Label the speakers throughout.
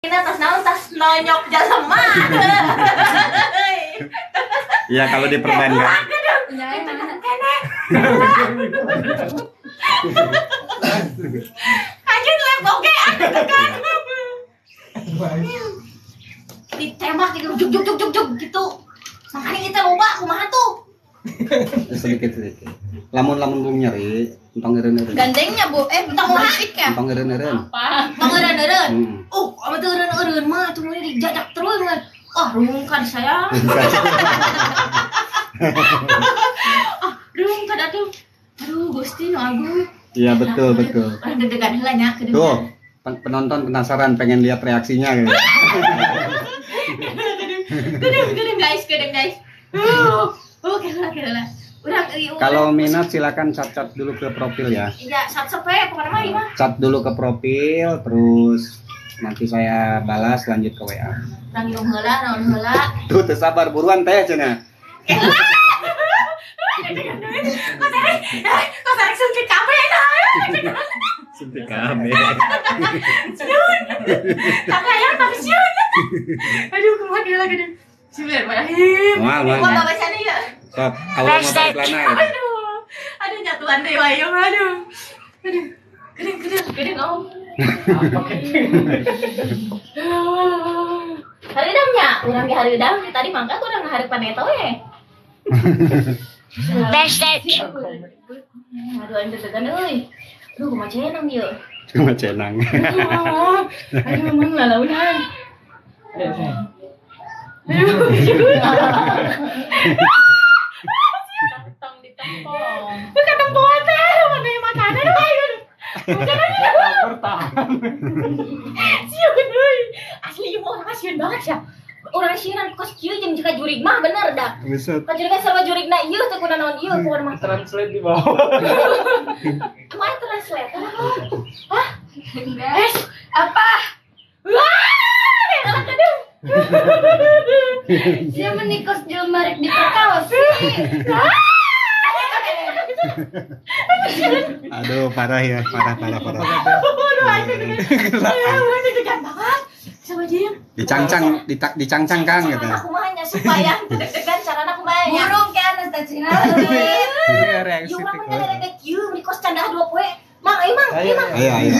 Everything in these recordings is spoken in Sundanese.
Speaker 1: Tas naon tas nonyok jalema.
Speaker 2: Iya kalau diperban kan.
Speaker 1: Kaget lem oke kan. Ditembak gitu juk juk juk juk juk gitu. Makanya kita loba kumaha tuh.
Speaker 2: Sedikit-sedikit. Lamun-lamun belum nyeri, entong eureun-eureun.
Speaker 1: Gandengnya Bu, entong musik ya?
Speaker 2: Entong eureun-eureun.
Speaker 1: Apa? Entong eureun-eureun. Ama teu eureun-eureun mah tuh mun dijajak terus mah. Wah, rungkad saya. Ah, rungkad atuh. Aduh, Gusti nu agung.
Speaker 2: Iya, betul, betul.
Speaker 1: Orang deg-degan heula nya.
Speaker 2: Tuh, penonton penasaran pengen lihat reaksinya gitu.
Speaker 1: Gedeng guys, gedeng guys. Oke lah, oke lah.
Speaker 2: Kalau minat silakan chat-chat dulu ke profil ya.
Speaker 1: Iya, chat-chat ya, pokoknya mah gimana?
Speaker 2: Chat dulu ke profil, terus nanti saya balas lanjut ke WA.
Speaker 1: Urang minum heula, naon heula.
Speaker 2: Tuh, teu sabar buruan teh cenah.
Speaker 1: Kok tarik suntik kabeh nah.
Speaker 2: Suntik kabeh.
Speaker 1: Siun. Tapi ayam tapi siun. Aduh, kumaha geula gede. Bismillahirrahmanirrahim.
Speaker 2: Moal,
Speaker 1: moal. Bacanya ya.
Speaker 2: Sok, kalau mau balik lana.
Speaker 1: Aduh. Aduh nyatuan deui wae aduh. Aduh. Gedeng gedeng gedeng om. Hareudang nya, urang ge hareudang tadi mangga urang ngahareupan eta we. Aduh aing deg-degan euy. Aduh kumaha cenang ieu.
Speaker 2: Kumaha cenang.
Speaker 1: Aduh mang lalaunan. Aduh.
Speaker 3: Tong ditempong.
Speaker 1: Ketempoan teh, mana matana euy.
Speaker 4: Bertahan.
Speaker 1: Sieun euy. Asli ieu orang sieun banget sia. Urang sieun kos kieu jeung jika jurig mah bener dah. Ka jurig sarua jurigna ieu teu kuna naon ieu pokona mah.
Speaker 4: Translate di bawah.
Speaker 1: Kumaha translate? Hah?
Speaker 3: Enggak. Apa?
Speaker 1: Wah, aduh.
Speaker 3: Sia menikos jelema rek diperkaos sih.
Speaker 2: Aduh, parah ya, parah.
Speaker 1: Aduh, aduh, deg-degan banget. Sama Jim.
Speaker 2: Dicangcang, dicangcang Kang gitu.
Speaker 1: Carana kumaha nya supaya deg-degan carana kumaha nya.
Speaker 3: Burung ke Anastasia.
Speaker 4: Iya, reaksi.
Speaker 1: Ieu urang mah rek kieu meuni kos candah 2 poe. Mang, ayo mang, ieu mang.
Speaker 2: Ayo, ayo.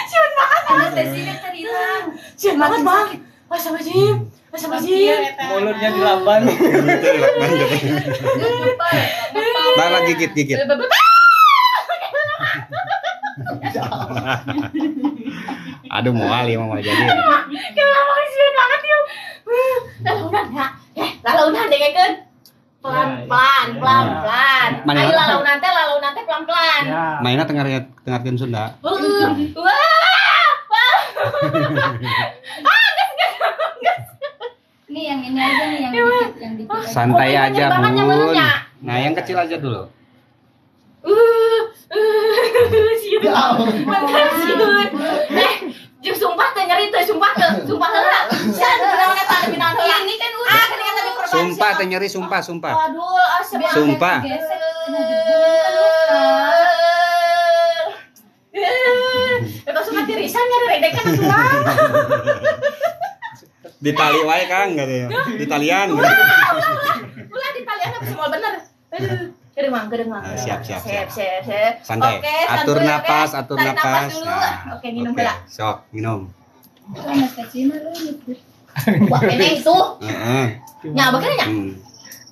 Speaker 1: Siun banget
Speaker 3: Anastasia terhilang.
Speaker 1: Siun banget, Bang. Masa Jim. Masa Jim.
Speaker 4: Mulutnya dilaban.
Speaker 2: Mulutnya dilaban gitu. Bawa gigit-gigit. Aduh moal ya mau jadi.
Speaker 1: Kenapa siun banget yuk. Lalaunan ya. Lalaunan dengekeun. Pelan-pelan, pelan-pelan. Ayo lalaunan teh pelan-pelan.
Speaker 2: Mainnya tengah Sunda.
Speaker 1: Wah. Wah. Ah, gas.
Speaker 3: Nih yang ini aja nih yang dikit, yang dikit.
Speaker 2: Santai aja, Bun. Nah, yang kecil aja dulu.
Speaker 1: Siun. Bentar siun. Sumpah teu nyeri teu, sumpah teu, sumpah heula. Sia naon eta lebih naon heula.
Speaker 3: Ini kan udah
Speaker 2: sumpah teu nyeri, sumpah, sumpah.
Speaker 1: Aduh, asem.
Speaker 2: Sumpah.
Speaker 1: Eta sumpah tirisan ngareredekan atuh mah.
Speaker 2: Ditali wae Kang gitu ya. Ditalian.
Speaker 1: Ulah ditalian apa semua bener. Aduh. Gedeng mang.
Speaker 2: Siap.
Speaker 1: Siap.
Speaker 2: Santai.
Speaker 1: Oke,
Speaker 2: atur napas, atur napas.
Speaker 1: Dulu.
Speaker 2: Nah,
Speaker 1: oke, minum heula.
Speaker 2: Sok, minum.
Speaker 1: Wah, ini itu.
Speaker 2: Heeh.
Speaker 1: Nya apa nya?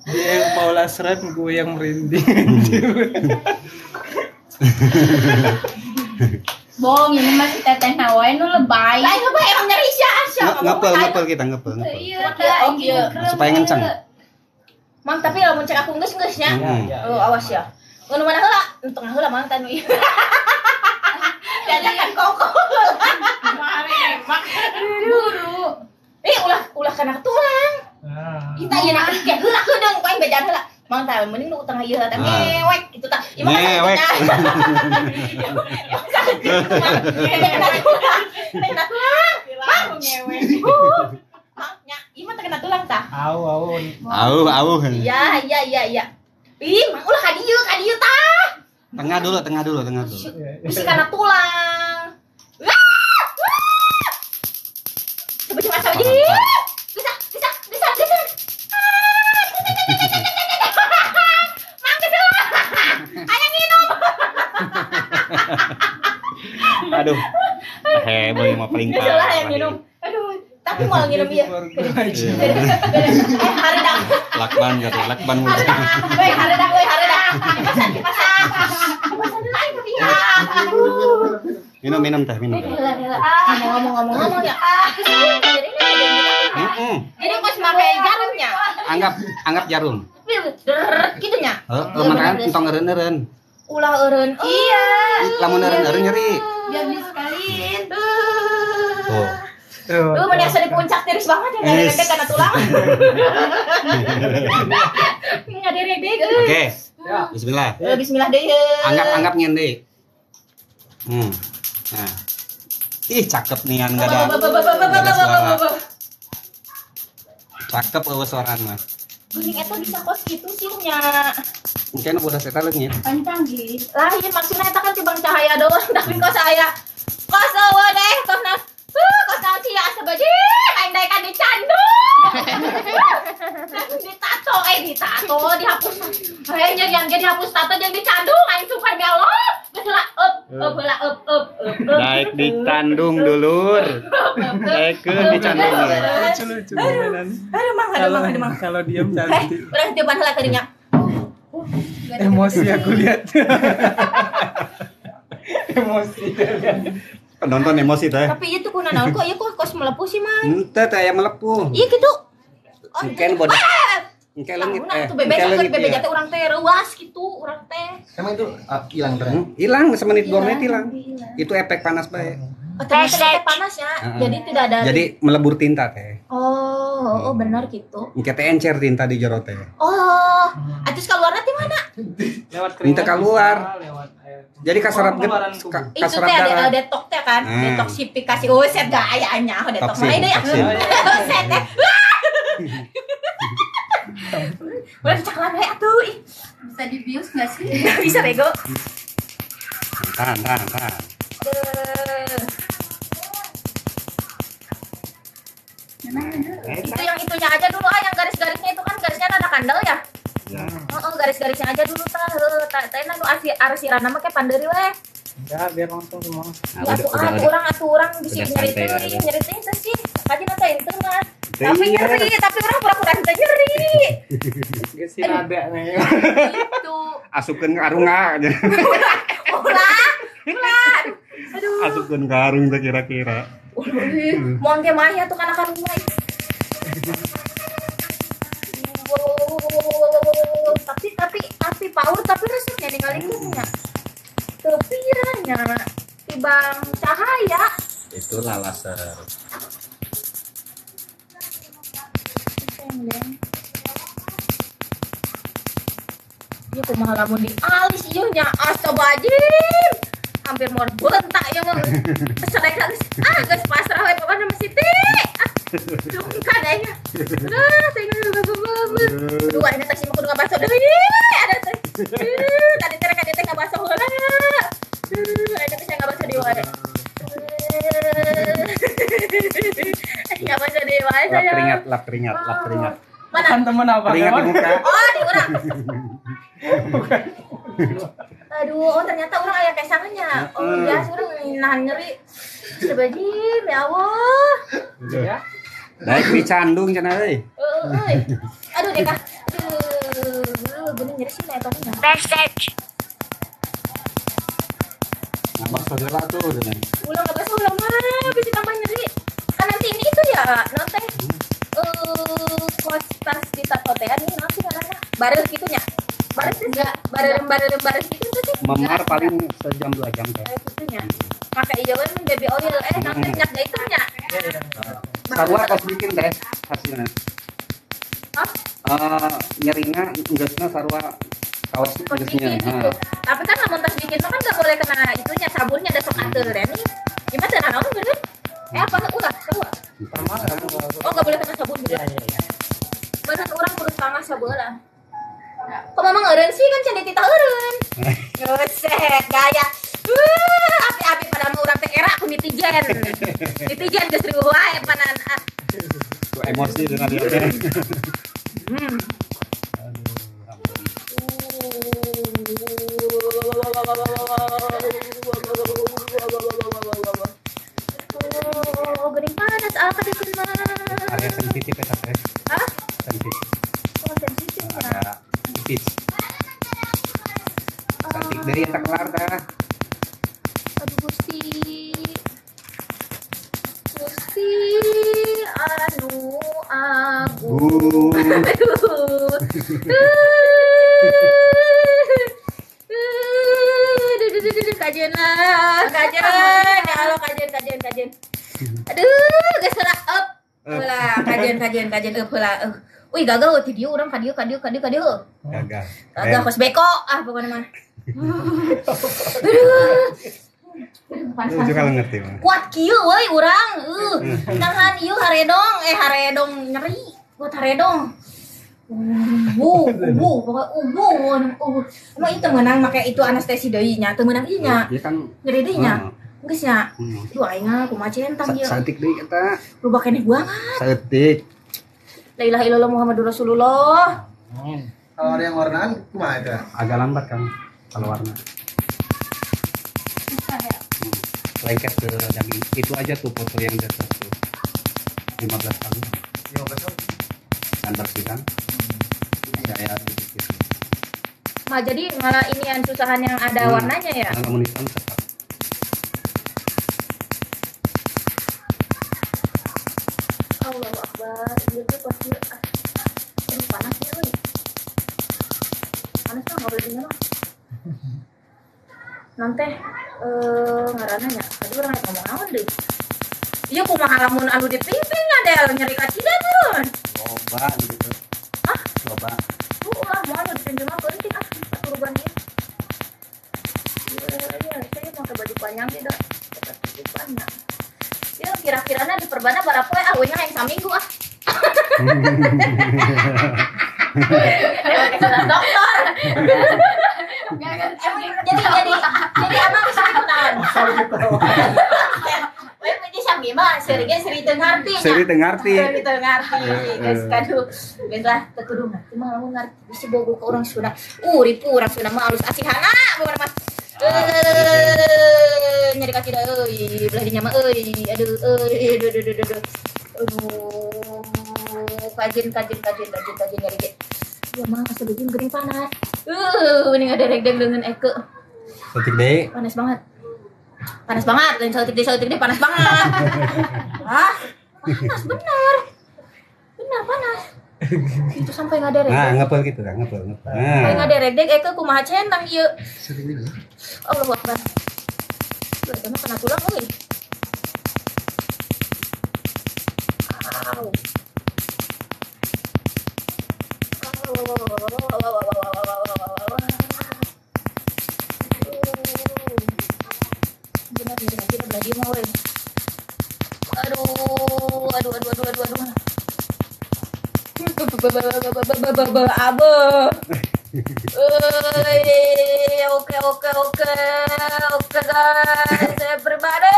Speaker 4: Dia yang Paula Sren, gue yang merinding.
Speaker 3: Bohong, ini masih teteh nawain nu lebay.
Speaker 1: Lain lebay emang nyeri sia sia.
Speaker 2: Ngepel kita ngepel.
Speaker 3: Iya,
Speaker 2: supaya ngenceng.
Speaker 1: Mang tapi lamun cek aku geus geus nya. Oh, awas ya. Nu mana heula? Nu tengah heula mang tanu ieu. Diajakan koko.
Speaker 3: Buru.
Speaker 1: Eh ulah kana tulang. Kita ieu nak ke heula heudeung ku aing bejaan heula. Mang tah mending nu tengah ieu teh ngewek gitu tah. Ieu mah
Speaker 2: ngewek.
Speaker 1: Ieu sakit gitu mang. Kena tulang. Kena tulang. Mang ngewek. Mang nya ieu mah kena tulang tah.
Speaker 4: Au au.
Speaker 2: Au au.
Speaker 1: Iya. Ih, mang ulah ka dieu tah.
Speaker 2: Tengah dulu.
Speaker 1: Bisi kana tulang. Coba coba. Bisa. Mangga lah. Aya minum.
Speaker 2: Aduh. Heboh mah paling parah.
Speaker 1: Salah yang minum. Aduh, tapi mau nginum ieu. Hareudang.
Speaker 2: Lakban kata, lakban.
Speaker 1: Weh, hareudang. Kipasan. Kipasan lain tapi ya.
Speaker 2: Minum teh, minum.
Speaker 1: Ngomong ya. Jadi kos make jarumnya.
Speaker 2: Anggap jarum.
Speaker 1: Gitu nya.
Speaker 2: Heeh, lamun kan entong eureun-eureun.
Speaker 1: Ulah eureun.
Speaker 3: Iya.
Speaker 2: Lamun eureun-eureun nyeri.
Speaker 3: Biar disekaliin.
Speaker 2: Tuh.
Speaker 1: Duh, mending asa di puncak tiris banget ya, ngaderedeg kana tulang. Ngaderedeg.
Speaker 2: Oke. Bismillah.
Speaker 1: Bismillah deui.
Speaker 2: Anggap nyen deui. Nah. Ih, cakep nih enggak ada. Suara. Cakep eueuh suara mah.
Speaker 1: Geuning eta bisa kos kitu sih nya.
Speaker 2: Mungkin udah saya leungit.
Speaker 3: Kan canggih.
Speaker 1: Lain maksudnya eta kan tibang cahaya doang, tapi kos aya. Kos eueuh deh, kos naon. Kos naon sih asa bajing, aing daekan dicandung. Ditato, ditato, dihapus. Hayang nyerian ge dihapus tato jeung dicandung, aing sumpah demi Allah. Geus heula eup heula eup.
Speaker 2: Daek ditandung dulur. Daekeun dicandung.
Speaker 4: Lucu mainan.
Speaker 1: Aduh mang, aduh mang.
Speaker 4: Kalau diam cantik.
Speaker 1: Urang tiupan heula tadinya.
Speaker 4: Emosi aku lihat. Emosi.
Speaker 2: Penonton emosi teh.
Speaker 1: Tapi itu kuna naon kok ieu kok kos melepuh sih, Mang?
Speaker 2: Henteu teh aya melepuh.
Speaker 1: Iya gitu. Oh,
Speaker 2: engke bodoh. Engke leungit teh.
Speaker 1: Tuh bebe teh urang teh reuas gitu, urang teh.
Speaker 5: Emang itu hilang teh?
Speaker 2: Hilang semenit 2 menit hilang. Itu efek panas bae.
Speaker 1: Oh, ternyata efek panas ya. Jadi tidak ada.
Speaker 2: Jadi melebur tinta teh.
Speaker 1: Oh, benar gitu.
Speaker 2: Engke teh encer tinta di jero teh.
Speaker 1: Oh, atus keluarna ti mana?
Speaker 4: Lewat keringat.
Speaker 2: Henteu keluar. Jadi kaserap
Speaker 1: itu teh ada detox teh kan, detoksifikasi. Oh, set gak aya nya detox mah deui ya. Set teh. Ulah caklan we atuh.
Speaker 3: Bisa dibius enggak sih?
Speaker 1: Bisa bego.
Speaker 2: Tahan.
Speaker 1: Itu yang itunya aja dulu ah, yang garis-garisnya itu kan garisnya rada kandel ya.
Speaker 2: Ya.
Speaker 1: Oh, garis-garisnya aja dulu tah. Teh nu arsiran mah kayak pandeuri weh.
Speaker 4: Enggak, biar langsung semua.
Speaker 1: Nah, atuh urang bisi nyeri teh teh sih. Kaji nata henteu mah. Tapi nyeri, tapi urang pura-pura henteu nyeri.
Speaker 4: Geus si rada nih.
Speaker 1: Gitu.
Speaker 2: Asupkeun ka arung ah.
Speaker 1: Ulah. Aduh.
Speaker 2: Asupkeun ka arung teh kira-kira.
Speaker 1: Moal ge mah atuh kana karung mah. Tapi paur tapi resepnya ningali nya. Teu piranya tibang cahaya.
Speaker 2: Itulah laser.
Speaker 1: Ieu kumaha lamun di alis ieu nya astagfirullahaladzim. Hampir mau bentak ieu mah. Sadaya geus ah geus pasrah we pokona mah Siti. Ah, sungkan aing. Aduh, teh aduh, aing teh sih mah kudu ngabaso deui. Ada teh. Tadi teh rek teh ngabaso heula. Aing teh ngabaso deui wae. Aing ngabaso deui wae saya.
Speaker 2: Lap keringat.
Speaker 1: Mana?
Speaker 4: Kan temen apa?
Speaker 2: Keringat di muka.
Speaker 1: Oh, di urang. Bukan. Aduh, oh ternyata orang aya kesangannya. Oh, biasa orang nahan nyeri. Sebajim, ya Allah.
Speaker 4: Ya.
Speaker 2: Daek dicandung cenah euy.
Speaker 1: Euy. Aduh, deh kah. Aduh, bener nyeri sih eta nya.
Speaker 6: Message.
Speaker 2: Ngabaso heula tuh cenah.
Speaker 1: Ulah ngabaso heula mah, bisi tambah nyeri. Kan nanti ini itu ya, naon teh? Kos tas ditato teh nih naon sih ngaranna? Bareuh kitu nya. Bareuh sih enggak, bareuh gitu tuh sih.
Speaker 2: Memar paling sejam 2 jam teh.
Speaker 1: Kitu nya. Make ieu we baby oil naon teh minyak zaitun nya.
Speaker 2: Sarua kos bikin teh hasilnya.
Speaker 1: Hah?
Speaker 2: Nyerina geusna sarua kaos geusnya.
Speaker 1: Gitu. Tapi kan lamun tas bikin mah kan enggak boleh kena itunya sabunnya ada sok atur ya nih. Gimana teh naon bener? Apa ulah sarua? Oh, enggak boleh kena sabun juga.
Speaker 4: Iya.
Speaker 1: Bener orang kudu setengah sabeula. Kok mama ngeureun sih kan can dititah eureun. Buset, gaya. Api-api pada mau urang teh era ku netizen. Netizen geus riweuh wae panan ah.
Speaker 2: Tuh emosi dengan dia teh.
Speaker 1: Oh, geuning panas ah kadeukeun mah.
Speaker 2: Area sensitif eta teh.
Speaker 1: Hah?
Speaker 2: Sensitif.
Speaker 1: Oh, sensitif ya.
Speaker 2: Agak tipis. Cantik dari eta kelar tah.
Speaker 1: Aduh Gusti. Gusti anu agung. Aduh. Kajian lah, kajian. Ya Allah, kajian, kajian, kajian. Aduh, geus heula up. Heula, kajian, kajian, kajian eup heula. Wih, gagal ti dieu urang ka dieu, ka dieu, ka dieu, ka dieu.
Speaker 2: Gagal.
Speaker 1: Gagal kos beko ah pokoknya mah. Aduh.
Speaker 2: Lucu kalau ngerti mah.
Speaker 1: Kuat kieu euy urang, Nahan ieu haredong, haredong nyeri. Kuat haredong. Pokoknya emang itu menang make itu anestesi deui nya, teu meunang ieu nya.
Speaker 2: Ieu kan
Speaker 1: nyeri deui nya. Geus nya. Duh aing ah kumaha centang ieu.
Speaker 2: Saeutik deui eta.
Speaker 1: Loba keneh banget.
Speaker 2: Saeutik.
Speaker 1: La ilaha illallah Muhammadur Rasulullah.
Speaker 5: Kalau ada yang warnaan kumaha eta?
Speaker 2: Agak lambat kan kalau warna. Lengket ke daging. Itu aja tuh foto yang jatuh tuh. 15 tahun.
Speaker 5: 15 tahun.
Speaker 2: Dan bersihkan. Saya sedikit.
Speaker 1: Nah, jadi malah ini yang susahan yang ada warnanya ya?
Speaker 2: Kalau hitam cepat.
Speaker 1: Allahu Akbar. Iya tuh pasti aduh panas ya, euy. Panas mah enggak boleh dingin mah. Nanti ngaranna nya. Tadi urang ngomong naon deui. Ieu kumaha lamun anu dipimpin nya del nyeri kacida turun.
Speaker 2: Loba gitu.
Speaker 1: Hah?
Speaker 2: Loba.
Speaker 1: Ulah mau anu dipimpin mah penting ah perubahan ieu. Iya, saya pakai baju panjang tidak. Pakai baju panjang. Ya kira-kirana di perbana bara poe ah we nya yang saminggu ah. Surat dokter. Jadi abang sering kunaon? Jadi sami mah seurikeun seuri teu ngarti.
Speaker 2: Seuri teu ngarti.
Speaker 1: Seuri teu ngarti. Geus kaduh. Geus lah teu kudu ngarti mah lamun ngarti bisi bogo ka urang Sunda. Ripu urang Sunda mah alus asihana pokona mah. Nyeri kaki dah euy, belah dinya mah euy. Aduh euy, aduh aduh aduh. Aduh. Kajian kajian kajian kajian kajian nyeri ge. Ya mah astagfirullahaladzim gering panas. Ini ada regdeng dengan Eke.
Speaker 2: Saeutik deui.
Speaker 1: Panas banget. Panas banget, lain saeutik deui panas banget. Hah? Panas benar. Benar panas. Itu sampai nggak ada regdeg.
Speaker 2: Nah, ngepel gitu kan, ngepel, ngepel.
Speaker 1: Nah. Sampai nggak ada regdeg Eke kumaha centang ieu. Allahu Akbar. Duh, eta mah kena tulang euy. Au. Aduh, aduh, aduh, aduh, aduh. Abe. Oke, oke, oke, oke guys, saya berbada.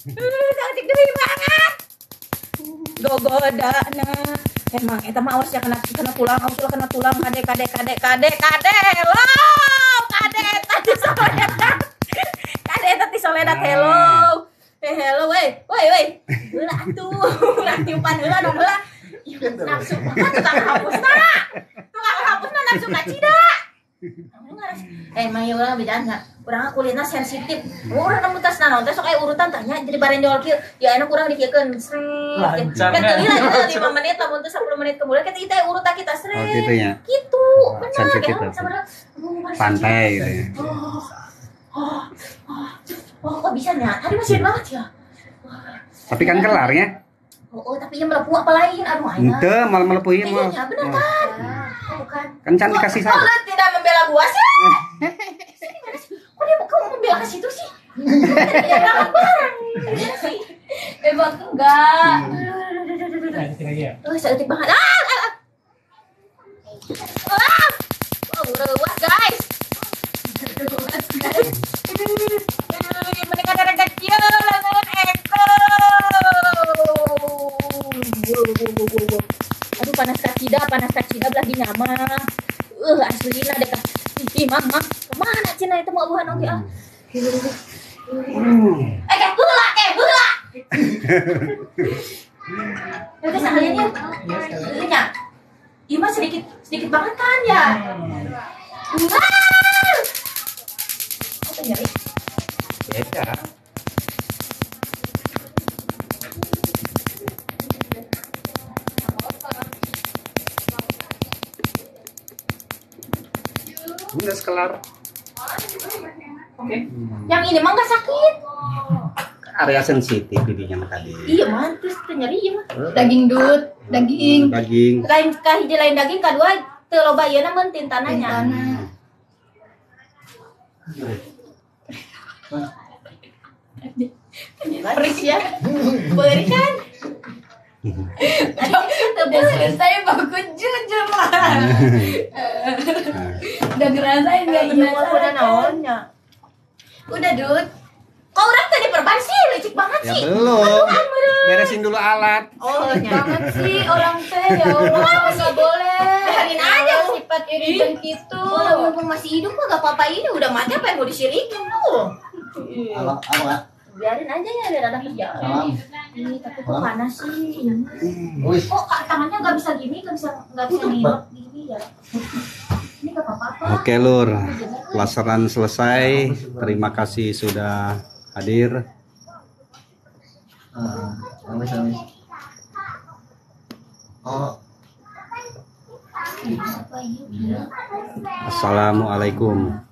Speaker 1: Cantik deui banget. Gogodana. Emang eta mah awas ya kena tulang, awas lah kena tulang, kade kade kade kade kade. Wow, kade eta disoledat. Kade eta disoledat hello. Hello weh, weh weh. Heula atuh, ulah tiupan heula dong heula. Nafsu banget tukang hapusna. Tukang hapusna nafsu kacida. Emang ya urang bedaan enggak? Urang kulitna sensitif. Urang nemu tas naon teh sok aya urutan tanya jadi barenjol kieu. Ya enak urang dikiekeun. Sret. Kan teu lila 5 menit lamun teh 10 menit kemudian kita teh urutan kita sret.
Speaker 2: Oh gitu ya.
Speaker 1: Gitu. Benar
Speaker 2: sensitif. Pantai gitu ya.
Speaker 1: Oh, kok bisa nya? Tadi masih banget ya.
Speaker 2: Tapi kan kelar ya.
Speaker 1: Oh, tapi yang melepuh apa lain? Aduh, aing.
Speaker 2: Henteu, malah melepuhin mah.
Speaker 1: Iya, benar kan? Oh, bukan.
Speaker 2: Kan can dikasih
Speaker 1: salah. Kok tidak membela gua sih? Kok dia kok membela ke situ sih? Ya barang. Sih.
Speaker 3: Emang enggak.
Speaker 1: Oh, saeutik banget. Ah! Kacida panas kacida belah dinya mah. Aslina deh. Ih, mang, mang. Kemana cina itu mau buhan oge ah. Eh, heula, heula. Oke, sekalian ya. Iya, nya. Ieu mah sedikit sedikit banget kan ya. Wah. Oh, nyeri.
Speaker 2: Beda. Udah sekelar.
Speaker 4: Oke.
Speaker 1: Yang ini mah nggak sakit.
Speaker 2: Area sensitif didinya mah tadi.
Speaker 1: Iya, mantus teu nyeri ieu mah.
Speaker 3: Daging dut, daging.
Speaker 2: Daging.
Speaker 1: Lain kahiji lain daging kadua teu loba ieu na mun tintana nya.
Speaker 3: Tintana.
Speaker 1: Perih ya. Perih kan?
Speaker 3: Udah selesai bagus jujur lah. Udah ngerasain gak penasaran
Speaker 1: naonnya.
Speaker 3: Udah Dut.
Speaker 1: Kok orang tadi perban sih licik banget
Speaker 2: Ya
Speaker 1: sih.
Speaker 2: belum. Beresin dulu alat.
Speaker 1: Oh, nya.
Speaker 3: Banget sih orang teh ya Allah nggak boleh.
Speaker 1: Biarin aja, Bu.
Speaker 3: Sifat iri dengki itu.
Speaker 1: Oh, mumpung masih hidup mah gak apa-apa ini udah mati apa yang mau disirikin tuh.
Speaker 5: Halo, halo ya.
Speaker 1: Biarin aja ya biar ada kerjaan.
Speaker 5: Salam.
Speaker 1: Ih, tapi kok panas sih. Iya.
Speaker 5: Wih.
Speaker 1: Kok tangannya nggak bisa gini, nggak bisa ngilok gini ya. Ini nggak apa-apa.
Speaker 2: Oke lur, pelajaran selesai. Terima kasih sudah hadir.
Speaker 5: Ah, amis. Oh,
Speaker 2: Assalamualaikum.